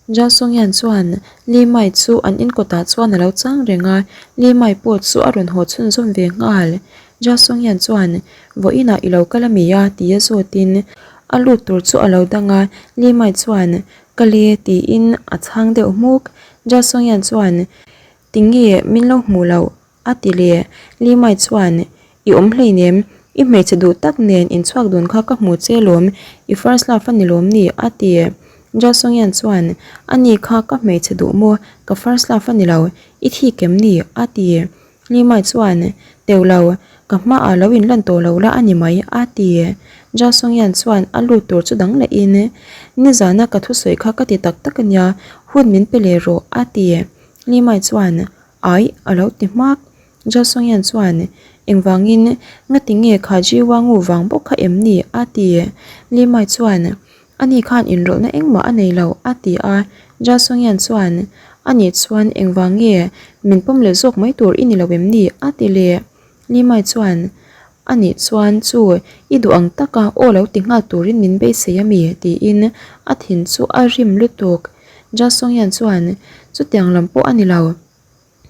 Ja Songyan chuan Li Mai chu an in kawtah chuan a lo chang reng a, Li Mai pawh chu a rawn haw chhunzawm ve nghal. Ja Songyan chuan, Vawiinah i lo kal a mi a? tia zawtin a lut tur chu a lo dang a, Li Mai chuan, Ka le tiin a chhang deuh hmuk. Ja Songyan chuan, Tinge min lo hmuh loh? A ti leh. Li Mai chuan, I awm hleinem, i hmeichhe duh tak nen inchhuak dun kha ka hmu che lawm, i first love a ni lawm ni? a ti. Ja Songyan chuan, A ni kha ka hmeichhe duh maw, ka first love a ni lo, i thik em ni? a ti. Li Mai chuan, Teuh lo, ka hmaah lo inlan tawh lo la a ni mai, a ti. Ja Songyan chuan a lut tur chu dang lehin, Nizana ka thusawi kha ka ti tak tak a nia, hun min pe leh rawh, a ti. Li Mai chuan, Ai, a lo ti hmak. Jasongyan chuan, Engvangin, ngati nge kha Jiwangu vang bawk kha em ni? a ti. Limai chuan, Ani khan inrawlhna engmah a nei lo, a ti a. Jasongyan chuan, Ani chuan engvang nge min pawm leh zawk mai tur i ni lo em ni? a ti leh. Limai chuan, Ani chuan chu i duh ang taka aw lo ti nghal turin min beisei a mi? tiin a thin chu a rim lutuk. Jasongyan chuan, Chutiang lam pawh a ni lo.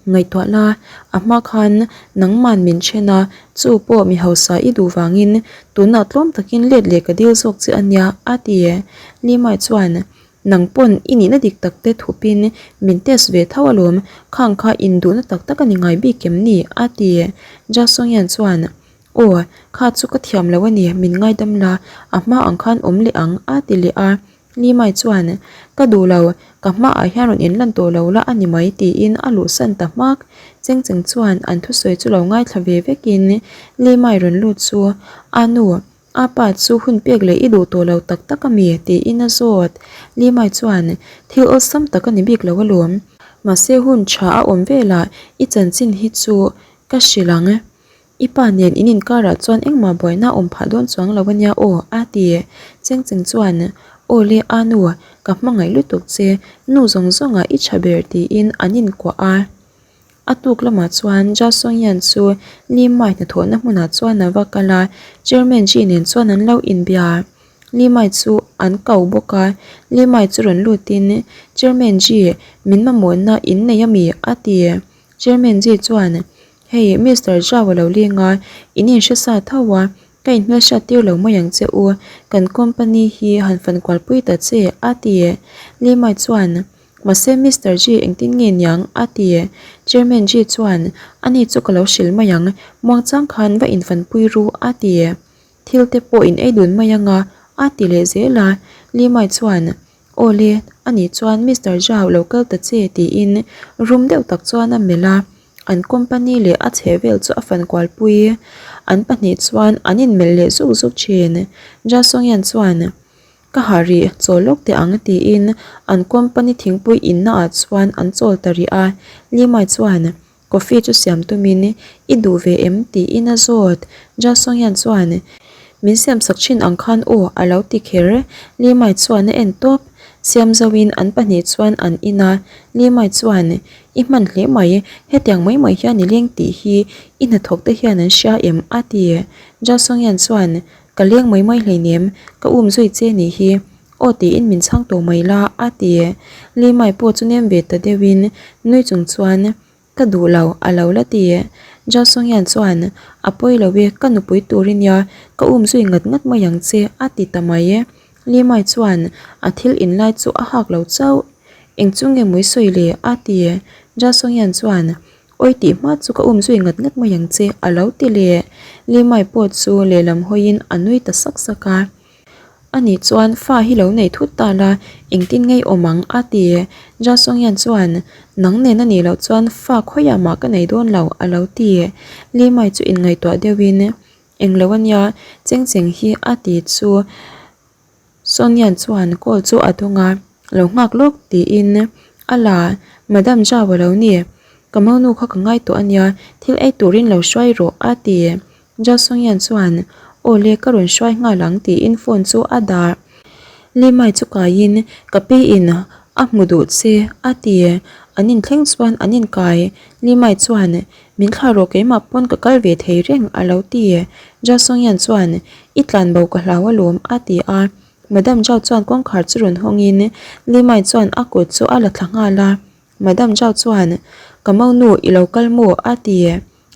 Ngaihtuah la, a hma khan nangman min then a, chu pawh mi hausa i duh vangin tunah tlawm takin let leh ka dil zawk che a nia, a ti. Limai chuan, Nang pawn i nihna dik tak te thupin min test ve tho alawm, khang kha induhna tak tak a ni ngai bik em ni? a ti. Jasongyan chuan, Aw, kha chu ka thiam lo a ni, min ngaidam la, a hma ang khan awm leh ang, a ti leh a. Limai chuan, Ka duh lo, ka hmaah hian rawn inlan tawh lo la a ni mai tiin a luhsan ta hmak. Cheng cheng chuan an thusawi chu lo ngaithla ve vekin Limai rawn lut chu, A nu, a pa chu hun pek leh i duh tawh lo tak tak a mi? tiin a zawt. Limai chuan, Thil awlsam tak a ni bik lo alawm. Mahse hun tha a awm velah i chanchin hi chu ka hrilh ang. I pa nen in inkarah chuan engmah buaina awm phah dawn chuang lo ania aw, a ti. Cheng cheng chuan, Aw le a nu, ka hmangaih lutuk che, nu zawng zawngah i tha ber tiin an inkuah a. A tuk lamah chuan Ja Songyan chu Li Mai hnathawhna hmunah chuan a va kal a, Chairman Ji nen chuan an lo inbia. Li Mai chu an ko bawk a, Li Mai chu rawn lutin, Chairman Ji, min mamawhna in nei ami? a ti. Chairman Ji chuan, Hei, Mister Zhao a lo leng a, in inhre sa tho a, ka inhmelhriat tir lo mai ang che u, kan company hi han fan kual pui ta che, a ti. Li Mai chuan, Mahse Mister Ji engtin nge niang? a ti. Chairman Ji chuan, Ani chu ka lo hrilh mai ang, muangchang khan va infan pui ru, a ti. Thil te pawh in ei dun mai ang a, a ti leh zel a. Li Mai chuan, Aw le, ani chuan Mister Zhao lo kal ta che tiin rum deuh tak chuan a melh a, an company leh a chhehvel chu a fan kual pui. An pahnih chuan an inmelh leh zuk zuk thin. Ja Songyan chuan, Ka ha rih, chawl lawk teh ang tiin an company thingpui inna ah chuan an chawl ta rih a. Li Mai chuan coffee chu siam tumin i duh ve em tiin a zawt. Ja Songyan chuan, Min siam sak thin ang khan aw a lo ti kher. Li Mai chuan a en tawp. Siam zoin an pahnih chuan an in a. Li Mai chuan, I hman hle mai, hetiang mai mai hian i leng tih hi i hnathawk te hian an hria em? a ti. Ja Songyan chuan, Ka leng mai mai hleinem, ka um zui che nih hi. Aw tiin min chhang tawh mai la, a ti. Li Mai pawh chu nem ve ta deuhin nui chung chuan, Ka duh lo, a lo la ti. Ja Songyan chuan, A pawi lo e, ka nupui tur i nia, ka um zui ngat ngat mai ang che, a ti ta mai. Li Mai chuan a thil in lai chu a hak lo chauh. Eng chu nge mui sawi le? a ti. Ja Songyan chuan, Awi tih hma chu ka um zui ngat ngat mai ang che, a lo ti leh. Li Mai pawh chu lehlam hawiin a nui ta sak sak a. Ani chuan fa hi lo nei thut ta la, engtin ngei awm ang? a ti. Ja Songyan chuan, Nang nen a nih loh chuan fa khawiah mah ka nei dawn lo, a lo ti. Li Mai chu inngaihtuah deuhin, Englo a nia, cheng cheng hi a ti chu Songyan chuan call chu a dawng a, Lo nghak lawk tiin a la, Madam Zhao a lo ni. Ka monu kha ka ngai tawh a nia, thil ei turin lo hruai rawh, a ti. Ja Songyan chuan, Aw le, ka rawn hruai nghal ang tiin phone chu a dah. Li Mai chu kaiin, Ka pi in a hmu duh che, a ti. An inthleng chuan an inkai. Li Mai chuan, Min thlah rawh keimah pawn ka kal ve thei reng, a lo ti. Ja Songyan chuan, I tlan bo ka hlau alawm, a ti a. Madam Zhao chuan kawngkhar chu rawn hawngin Limai chuan a kut chu a la thla nghal a. Madam Zhao chuan, Ka monu i lo kal maw? a ti.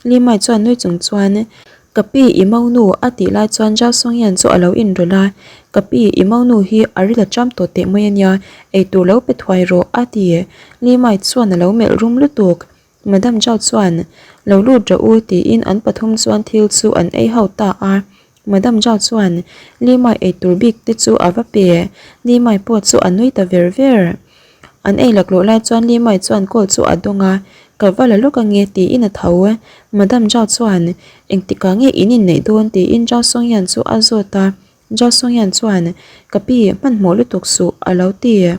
Limai chuan nui chung chuan, Ka pi i monu a tih lai chuan Zhao Songyan chu a lo inrawlh a, Ka pi i monu hi a ril a ṭam tawh teh mai a nia, eitur lo pe thuai rawh a ti. Limai chuan a lo melh rum lutuk. Madam Zhao chuan, Lo lut rawh u tiin an pathum chuan thil chu an ei ho ta a. Madam Zhao chuan Li Mai eitur bik te chu a va pe. Li Mai pawh chu a nui ta ver ver. An ei laklawh lai chuan Li Mai chuan call chu a dawng a, Ka va la lawk ange tiin a tho. Madam Zhao chuan, Engtikah nge in inneih dawn tiin Zhao Songyan chu a zawt a. Zhao Songyan chuan, Ka pi, hmanhmawh lutuk suh a lo ti.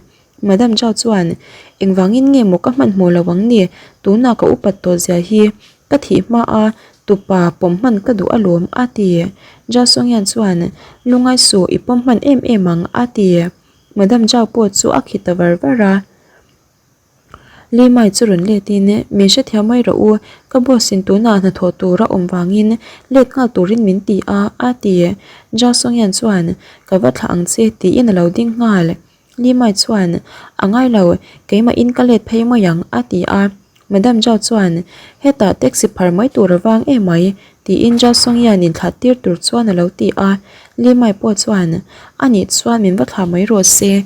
Madam Zhao chuan, Engvangin nge maw ka hmanhmawh lo ang ni? Tunah ka upat tawh zia hi ka thih hma a, tupa pawm hman ka duh alawm, a ti. Zhao Songyan chuan, Lungai suh, i pawm hman em em ang, a ti. Madam Zhao pawh chu a khi ta var var a. Li Mai chu rawn letin, Min hrethiam mai rawh u, ka boss in tunah hnathawh tur a awm vangin let nghal turin min ti a, a ti. Zhao Songyan chuan, Ka va thlah ang che, tiin a lo ding nghal. Limai chuan, A ngai lo, keimah in ka let phei mai ang, a ti a. Madam Zhao chuan, Hetah taxi phar mai tur a vang em mai, tiin Zhao Songyan in thlah tir tur chuan a lo ti a. Limai pawh chuan, A nih chuan min va thlah mai rawh se,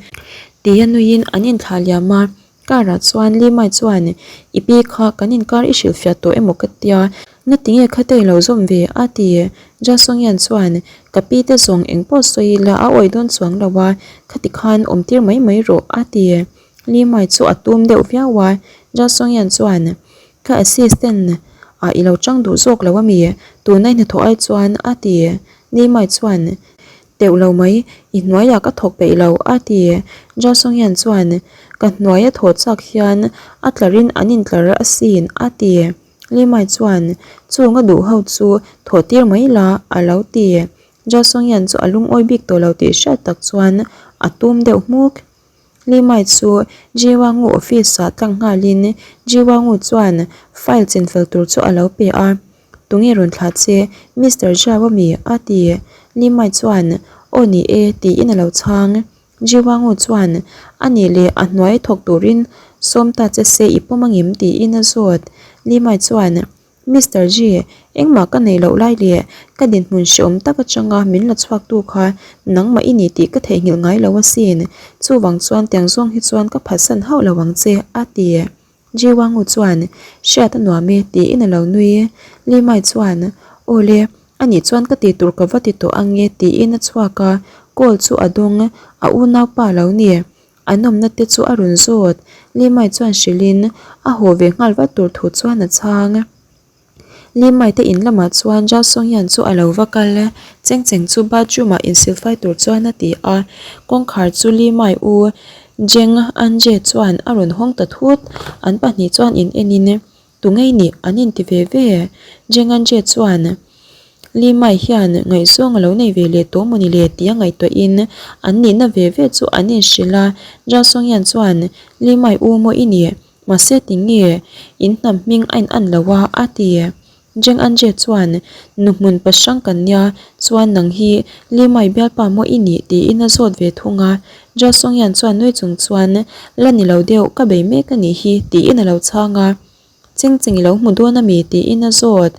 tia nuiin an inthlah liam a. Car ah chuan Limai chuan, I pi kha kan inkar i hrilhfiah tawh emaw ka tia, ngatinge kha te i lo zawm ve? a ti. Jasongian chuan, Ka pi te zawng eng pawh sawi ila a awih dawn chuang lo a, khati khan awm tir mai mai rawh, a ti. Limai chu a tum deuh viau a, Jasongian chuan, Ka assistant ah i lo chang duh zawk lo a mi? Tuna i hnathawh ai chuan, a ti. Limai chuan, Teuh lo mai, i hnuaiah ka thawk peih lo, a ti. Jasongyan chuan, Ka hnuai a thawh chak hian a tlarin an intlar asin, a ti. Limai chuan, Chung a duh ho chu thawh tir mai la, a lo ti. Jasongyan chu a lungawi bik tawh lo tih hriat tak chuan a tum deuh hmuk. Limai chu Jiwangu office ah tlang nghalin Jiwangu chuan file chinfel tur chu a lo pe a. Tunge rawn thlah che, Mister Zhao ami? a ti. Li Mai chuan, Aw ni e, tiin a lo chhang. Ji Wangu chuan, A nih leh a hnuai thawk turin sawm ta che se i pawm angem? tiin a zawt. Li Mai chuan, Mister Ji, engmah ka neih loh lai leh ka dinhmun hreawm tak atanga min la chhuaktu kha nangmah i ni tih ka theihnghilh ngai lo asin. Chuvang chuan tiang zawng hi chuan ka phatsan hauh lo ang che, a ti. Jiwangu chuan, Hriat a nuam e, tiin a lo nui. Li Mai chuan, Aw le, anih chuan ka tih tur ka va ti tawh ang e, tiin a chhuak a, call chu a dawng, a unaupa a lo ni. An awmna te chu a rawn zawt. Li Mai chuan hrilhin, a haw ve nghal vat tur thu chuan a chhang. Li Mai te in lamah chuan Zhao Songyan chu a lo va kal a, Cheng Cheng chu bathroom ah insilfai tur chuan a ti a, kawngkhar chu Li Mai u Zheng Anje chuan a rawn hawng ta thut, an pahnih chuan in en in tu ngei nih an inti ve ve. Zheng Anje chuan Li Mai hian ngaihzawng a lo nei ve leh tawh maw ni le tia ngaihtuah in an nihna ve ve chu an inhrilh a, Zhao Songyan chuan Li Mai u maw i nih? Mahse tinge in hnam hming a in an lo a? a ti. Jeng Anje chuan, Nu hmun pa hrang kan nia, chuan nang hi Li Mai bialpa maw i nih? tiin a zawt ve thung a. Zhao Songyan chuan nui chung chuan, La ni lo deuh, ka bei mek a nih hi, tiin a lo chhang a. Cheng cheng i lo hmu dawn a mi? tiin a zawt.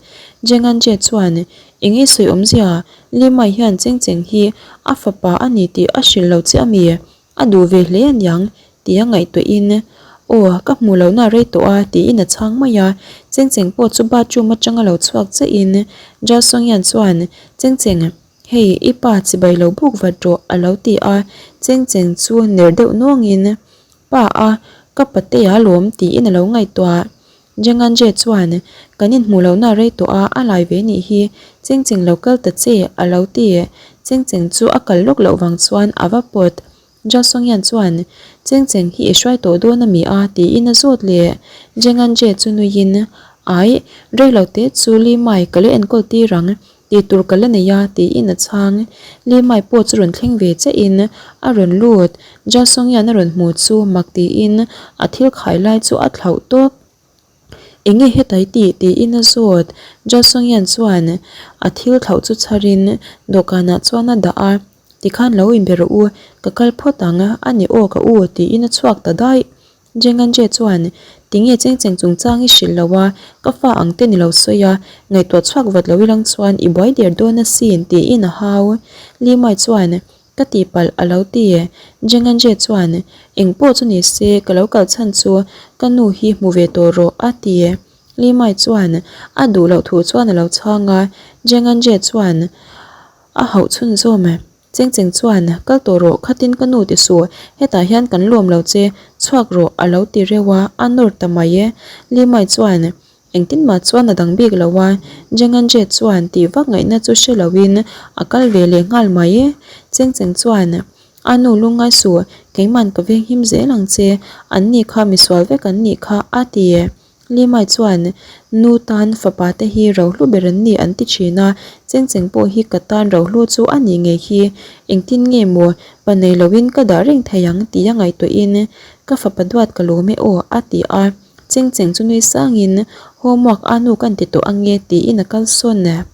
Jeng Anje chuan, Eng i sawi awmzia? Li Mai hian Cheng Cheng hi a fapa a ni tih a hrilh lo che a mi? A duh ve hle aniang tia ngaihtuahin, Aw, ka hmuh lohna a rei tawh a, tiin a chhang mai a. Cheng Cheng pawh chu bathroom atanga lo chhuak chiahin Zhao Songyan chuan, Cheng Cheng, hei i pa chibai lo buk vat rawh, a lo ti a. Cheng Cheng chu ner deuh nuangin, Pa a, ka patea lawm, tiin a lo ngaihtuah. Jenganje chuan, Kan inhmuh lohna a rei tawh a, a lai ve nih hi, Cheng Cheng lo kal ta che, a lo ti. Cheng Cheng chu a kal lawk loh vang chuan a va pawt. Zhao Songyan chuan, Cheng Cheng hi i hruai tawh dawn a mi a? tiin a zawt leh. Jenganje chu nuiin, Ai, rei lo te chu Li Mai ka la enkawl tir ang. Tih tur ka la nei a, tiin a chhang. Li Mai pawh chu rawn thleng ve chiahin a rawn lut. Zhao Songyan a rawn hmu chu mak tiin a thil khai lai chu a thlauh tawp. Enge hetai tih? tiin a zawt. Zhao Songyan chuan a thil thlauh chu chharin dawhkanah chuan a dah a. Tikhan lo inbe rawh u, ka kal phawt ang a ni aw ka u tiin a chhuak ta daih. Jenganje chuan, Tinge cheng cheng chungchang i hrilh lo a, ka fa ang te ni lo sawi a, ngaihtuah chhuak vat lo ilang chuan i buai der dawn asin tiin a hau. Li Mai chuan, Ka tihpalh a lo ti. Jenganje chuan, Eng pawh chu ni se, ka lo kal chhan chu ka nu hi hmu ve tawh rawh a ti. Li Mai chuan a duh loh thu chuan a lo chhang a, Jenganje chuan a hauh chhunzawm. Cheng cheng chuan, Kal tawh rawh, khatin ka nu ti suh, hetah hian kan lawm lo che, chhuak rawh a lo ti reuh a, a nawr ta mai e. Li Mai chuan, Engtin mah chuan a dang bik lo a, Jenganje chuan tih vak ngaihna chu hre loin a kal ve leh nghal mai e. Cheng cheng chuan, A nu lungngai suh, keiman ka venghim zel ang che, an ni kha misual vek an nih kha, a ti e. Limai chuan, Nu tan fapa te hi rohlu ber an ni an ti thin a, cheng cheng pawh hi ka tan rohlu chu a nih ngei hi, engtin nge maw pa nei loin ka dah reng thei ang tih a ngaihtuahin ka fapa duat ka lawm e aw a ti a, cheng cheng chu nui sangin homework a nu kan ti tawh ange tiin a kalsawn.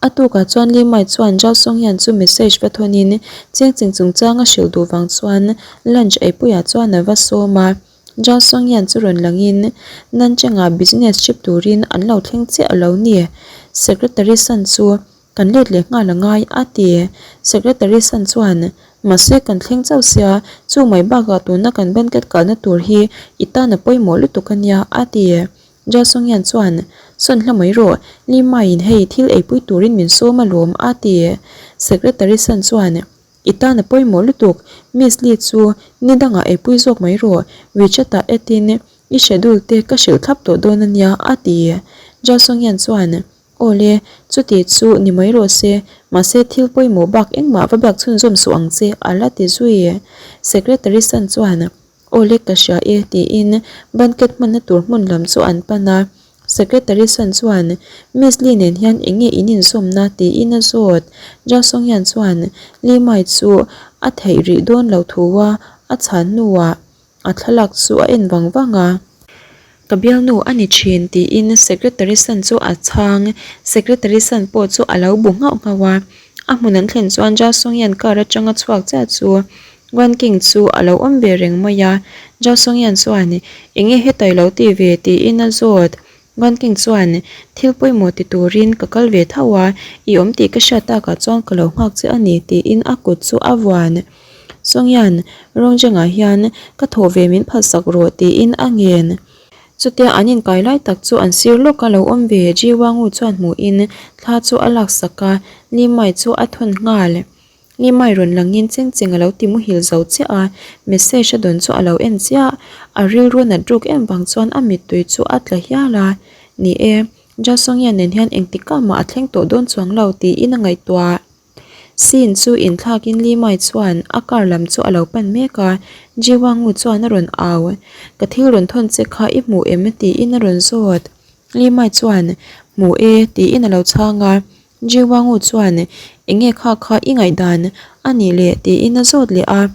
A tukah chuan Li Mai chuan Zhao Songyan chu message va thawnin Cheng Cheng chungchang a hrilh duh vang chuan lunch eipuiah chuan a va sawm a. Zhao Songyan chu rawn langin Nanchangah business trip turin an lo thleng chiah a lo ni. Secretary Sun chu kan let leh nghal a ngai a ti. Secretary Sun chuan Mahse kan thleng chauh sia, chu mai bakah tuna kan banquet kalna tur hi i tan a pawimawh lutuk a nia a ti. Jia Songyan chuan, Sawn hla mai rawh, Li Maiin hei thil eipui turin min sawm alawm a ti. Secretary Sun chuan, I tan a pawimawh lutuk, Miss Li chu ni dangah eipui zawk mai rawh, WeChat-ah add-in i schedule te ka hrilh thlap tawh dawn a nia a ti. Jia Songyan chuan, Awle, chuti chu ni mai rawh se, mahse thil pawimawh bak engmah va biak chhunzawm suh ang che a la ti zui. Secretary Sun chuan, Aw le ka hria e tiin banquet hmanna tur hmun lam chu an pan a, Secretary Sun chuan Miss Lee nen hian eng nge in inzawmna tiin a zawt. Zhao Songyan chuan Li Mai chu a theih rih dawn lo thu a, a chhan hnuah a thlalak chu a en vang vang a. Ka bialnu a ni thin tiin Secretary Sun chu a chhang, Secretary Sun pawh chu a lo bu nghauh nghauh a. A hmun an thlen chuan Zhao Songyan car atanga chhuak chiah chu Guan King chu a lo awm ve reng mai a, Zhao Songyan chuan, Eng nge heta i lo ti ve? tiin a zawt. Guan King chuan, Thil pawimawh ti turin ka kal ve tho a, i awm tih ka hriat takah chuan ka lo nghak che a ni, tiin a kut chu a vuan. Songyan, Rongjengah hian ka thawh ve min phalsak rawh, tiin a ngen. Chutia an inkai lai tak chu an sir lawk a lo awm ve, Ji Wangu chuan hmuhin thla chu a laksak a, Li Mai chu a thawn nghal. Ni mai rawn langin cheng cheng a lo ti muhil zo chiah a, message a dawn chu a lo en chiah. A rilru nat ruk em vang chuan a mittui chu a tla hial a. Ni e, Jasongia nen hian engtikah mah a thleng tawh dawn chuang lo tiin a ngaihtuah. Scene chu inthlakin Li Mai chuan a car lam chu a lo pan mek a, Ji Wangu chuan a rawn au. Ka thil rawn thawn che kha i hmu em? tiin a rawn zawt. Li Mai chuan, Hmu e, tiin a lo chhang a. Jiwangu chuan, Eng nge kha kha i ngaihdan a nih le? tiin a zawt leh a.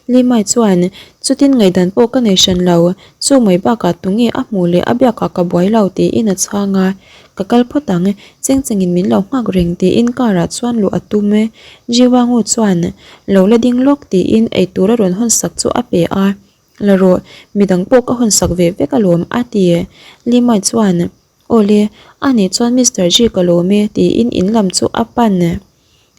Limai chuan, Chutin ngaihdan pawh ka nei hran lo, chu mai bakah tunge a hmuh leh a biakah ka buai lo tiin a chhang a. Ka kal phawt ang, cheng chengin min lo nghak reng tiin car ah chuan luh a tum. Jiwangu chuan, Lo la ding lawk tiin eitur a rawn hawnsak chu a pe a. La rawh, midang pawh ka hawnsak ve vek alawm a ti. Limai chuan, Awle, a nih chuan Mister Ji ka lawm e tiin in lam chu a pan.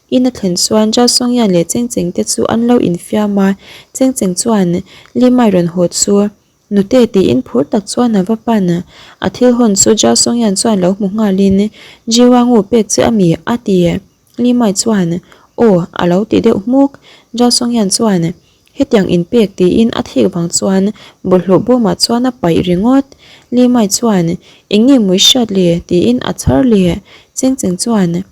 In a thlen chuan Zhao Songyan leh Cheng Cheng te chu an lo infiam a, Cheng Cheng chuan Li Mai rawn haw chu Nute tiin phur tak chuan a va pan. A thil hawn chu Zhao Songyan chuan lo hmu nghalin Ji Wangu pek che a mi a ti. Li Mai chuan Aw a lo ti deuh hmuk. Zhao Songyan chuan Hetiang inpek tiin a thik vang chuan bawlhhlawh bawmah chuan a paih ringawt. Li Mai chuan, Eng nge mawi hriat le? tiin a chhar leh. Cheng Cheng chuan,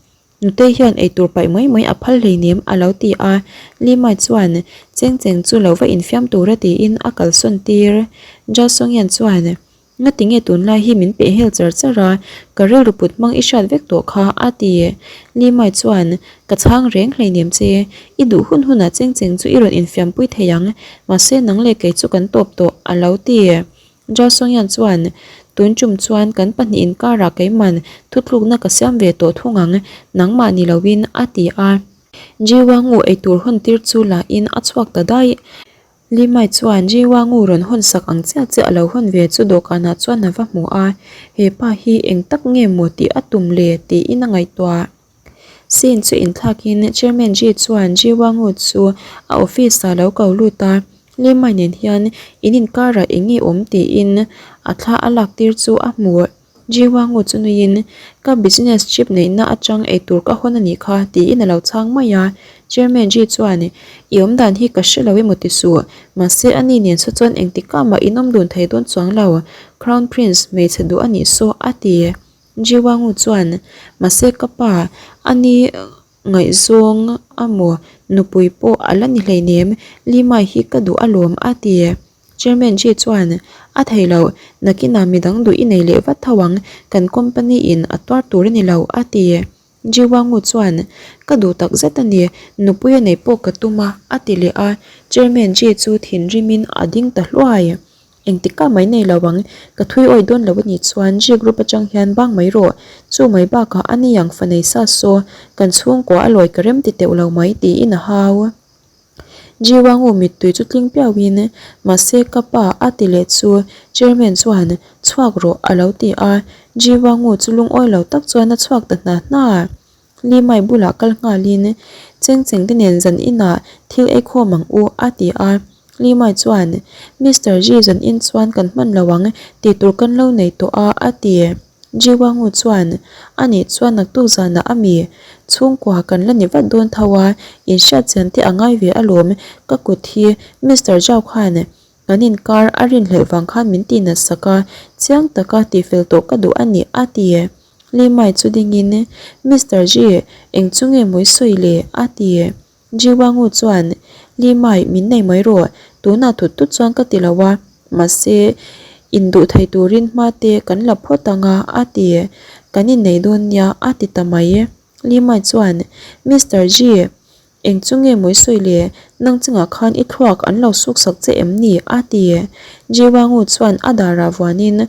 Nutei hian eitur paih mai mai a phal hleinem a lo ti a. Li Mai chuan, Cheng Cheng chu lo va infiam tura tiin a kalsawn tir. Zhao Songyan chuan, Ngati nge tunlai hi min peh hel char char a, ka rilru put hmang i hriat vek tawh kha, a ti. Li Mai chuan, Ka chhang reng hleinem che, i duh hun hunah cheng cheng chu i rawn infiampui thei ang, mahse nang leh kei chu kan tawp tawh, a lo ti. Zhao Songyan chuan, Tun tum chuan kan pahnih inkarah keiman thutlukna ka siam ve tawh thung ang, nangmah ni loin, a ti a. Ji Wangu eitur hawn tir chu la in a chhuak ta daih. Li Mai chuan Ji Wangu rawn hawn sak ang chiah chiah a lo hawn ve chu dawhkanah chuan a va hmu a, he pa hi eng tak nge maw tih a tum le tiin a ngaihtuah. Scene chu inthlakin Chairman Ji chuan Ji Wangu chu a office ah lo ko lut a, Li Mai nen hian in inkarah eng nge awm tiin a thla a lak tir chu a hmu. Ji Wangu chu nuiin, Ka business trip neihna atang eitur ka hawn a nih kha, tiin a lo chhang mai a. Chairman Ji chuan, I awmdan hi ka hre lo emaw ti suh, mahse a ni nen saw chuan engtikah mah in awm dun thei dawn chuang lo, Crown Prince hmeichhe duh a nih saw, a ti. Ji Wangu chuan, Mahse ka pa, a ni ngaihzawng amaw nupui pawh a la ni hleinem, Li Mai hi ka duh alawm, a ti. Chairman Ji chuan, A thei lo, nakinah midang duh i nei leh vat tho ang, kan company in a tuar tur a ni lo, a ti. Ji Wangu chuan, Ka duh tak zet a ni, nupui a nei pawh ka tum a, a ti leh a. Chairman Ji chu thinrimin a ding ta hluai. Engtikah mai nei lo ang, ka thui awih dawn lo a nih chuan Ji group atang hian bang mai rawh, chu mai bakah a ni ang fa nei sa saw, kan chhungkua a lawi ka rem ti teuh lo mai, tiin a hau. Ji Wangu mittui chu tling piauhin, Mahse ka pa a ti leh chu Chairman chuan chhuak rawh a lo ti a, Ji Wangu chu lungawi lo tak chuan a chhuak ta hna hna. Li Mai bulah kal nghalin Cheng Cheng te nen zan inah thil ei khawm ang u a ti a, Li Mai chuan Mister Ji zan in chuan kan hman lo ang tih tur kan lo nei tawh a a ti. Ji Wangu chuan, A nih chuan naktuk zanah a mi chhungkua kan la ni vat dawn tho a, inhriat chian te a ngai ve alawm, ka kut hi Mister Zhao khan kan inkar a rinhlelh vang khan min tih nat sak a, chiang taka tihfel tawh ka duh a ni a ti. Li Mai chu dingin, Mister Ji, eng chu nge mawi sawi le? a ti. Ji Wangu chuan, Li Mai, min nei mai rawh, tunah tut tut chuan ka ti lo a, mahse, induh thei turin hma te kan la phawt ang a, a ti. Kan innei dawn nia, a ti ta mai. Li Mai chuan, Mister Ji, eng chu nge mawi sawi le, nang chungah khan i thluak an lo suk sak che em ni? a ti. Ji Wangu chuan a darah vuanin,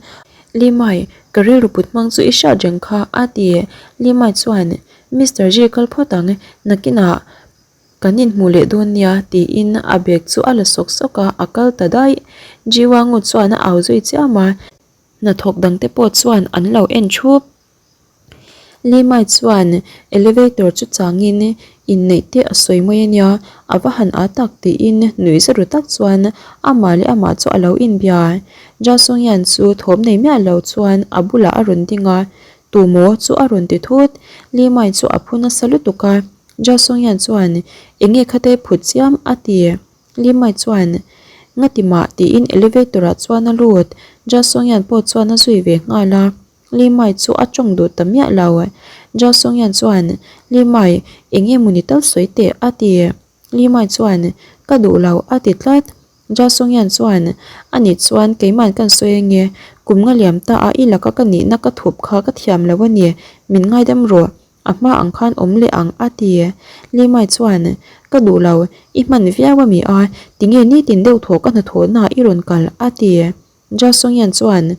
Li Mai, ka rilru put hmang chu i hriat reng kha, a ti. Li Mai chuan, Mister Ji kal phawt ang, nakinah kan inhmuh leh dawn nia tiin a bag chu a la sawk sawk a, a kal ta daih. Ji Wangu chuan a au zui chiam a, hnathawk dangte pawh chuan an lo en thup. Li Mai chuan elevator chu changin inneih te a sawi mai a nia, a va han â tak tiin nuih za ru tak chuan amah leh amah chu a lo inbia. Jia Songyan chu thawm nei miah lo chuan a bulah a rawn ding a, Tumaw chu a rawn ti thut. Li Mai chu a phu nasa lutuk a, Jia Songyan chuan, Enge khate phut chiam? a ti. Li Mai chuan, Ngati mah tiin elevator ah chuan a lut. Jia Songyan pawh chuan a zui ve nghal a. Li Mai chu a tawng duh ta miah lo. Jia Songyan chuan, Li Mai, enge mawni tal sawi teh? a ti. Li Mai chuan, Ka duh lo, a ti tlat. Jia Songyan chuan, A nih chuan keima'n kan sawi ange, kum nga liam ta a i laka ka nihna ka thup kha ka thiam lo a ni, min ngaidam rawh, a hma ang khan awm leh ang, a ti. Li Mai chuan, Ka duh lo, i hman viau a mi a, tinge nitin deuh thawh ka hnathawhnaah i rawn kal, a ti. Jia Songyan chuan,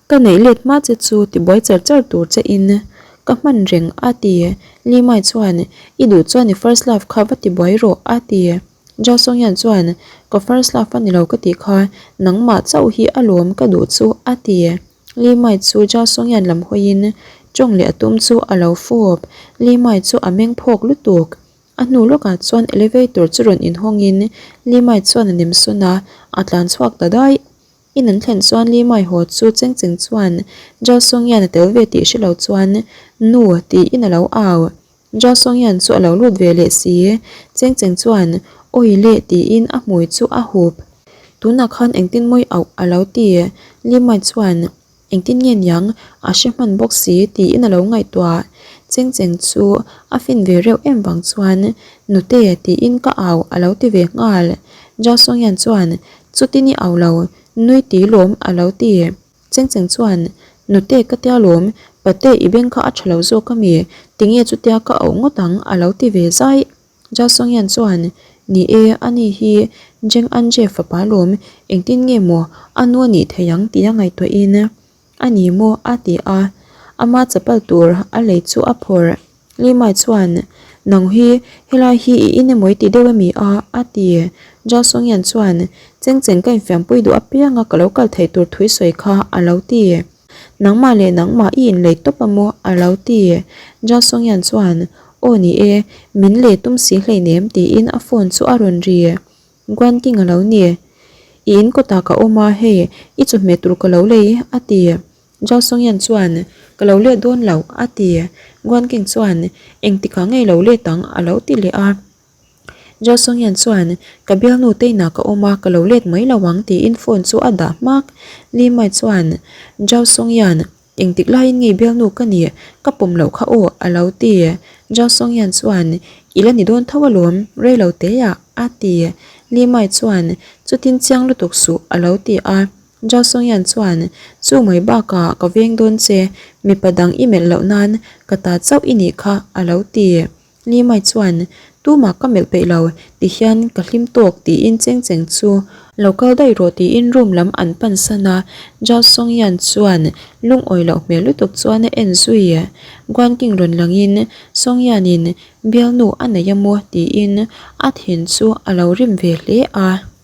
Ka neih let hma che chu tibuai char char tur che in ka hman reng, a ti. Li Mai chuan, I duh chuan i first love kha va tibuai rawh, a ti. Jia Songyan chuan, Ka first love a ni lo ka tih kha, nangmah chauh hi a lawm ka duh chu, a ti. Li Mai chu Jia Songyan lam hawiin tawng leh a tum chu a lo fawp. Li Mai chu a meng phawk lutuk. A hnu lawkah chuan elevator chu rawn inhawngin Li Mai chuan a nem sawn a, a tlan chhuak ta daih. In an thlen chuan Li Mai haw chu cheng cheng chuan Jia Songyan a tel ve tih hre lo chuan Nu tiin a lo au. Jia Songyan chu a lo lut ve leh si. Cheng cheng chuan Awi leh tiin a hmui chu a hup. Tunah khan engtin mawi auh a lo ti. Li Mai chuan Engtin nge niang a hre hman bawk si tiin a lo ngaihtuah. Cheng cheng chu a fin ve reuh em vang chuan Nute tiin ka au a lo ti ve nghal. Jia Songyan chuan Chutin i au lo, nui ti lawm a lo ti. Cheng cheng chuan Nute ka tia lawm, pate i beng kha a tha lo zawk ami, tinge chutia ka auh ngawt ang a lo ti ve zai. Jia Songyan chuan, Ni e, ani hi Jeng Anje fapa lawm, engtin nge maw a nu a nih theih ang tih a ngaihtuahin a ni maw a ti a, ama chapal tur a lei chu a phawrh. Li Mai chuan, Nang hi helai hi i in emaw i ti deuh emi a? a ti. Zhao Songyan chuan, Cheng cheng ka infiampui duh apianga ka lo kal theih tur thui sawi kha, a lo ti. Nangmah leh nangmah i inlei tawp a maw? a lo ti. Zhao Songyan chuan, Aw ni e, min lei tum si hleinem tiin a phone chu a rawn ri. Guan King a lo ni. I in kawtah ka awm a, hei, i chawhmeh tur ka lo lei, a ti. Zhao Songyan chuan, Ka lo let dawn lo, a ti. Guan King chuan, Engtikah ngei lo let ang, a lo ti leh a. Zhao Songyan chuan, Ka bialnu te inah ka awm a, ka lo let mai lo ang, tiin phone chu a dah hmak. Li Mai chuan, Zhao Songyan, engtik laiin ngei bialnu ka nih? Ka pawm loh kha aw, a lo ti. Zhao Songyan chuan, I la ni dawn tho alawm, rei lo teah, a ti. Li Mai chuan, Chutin chiang lutuk suh, a lo ti a. Zhao Songyan chuan, Chu mai bakah ka veng dawn che, mipa dang i melh loh nan ka ta chauh i nih kha, a lo ti. Ni mai chuan, Tumah ka melh peih lo, tihian ka hlim tawk tiin cheng cheng chu lo kal daih rawh tiin room lam an pan san a, Zhao Songyan chuan lungawi loh hmel lutuk chuan a en zui. Guan King rawn langin Songyan-in bialnu a nei a maw tiin a thin chu a lo rim ve hle a.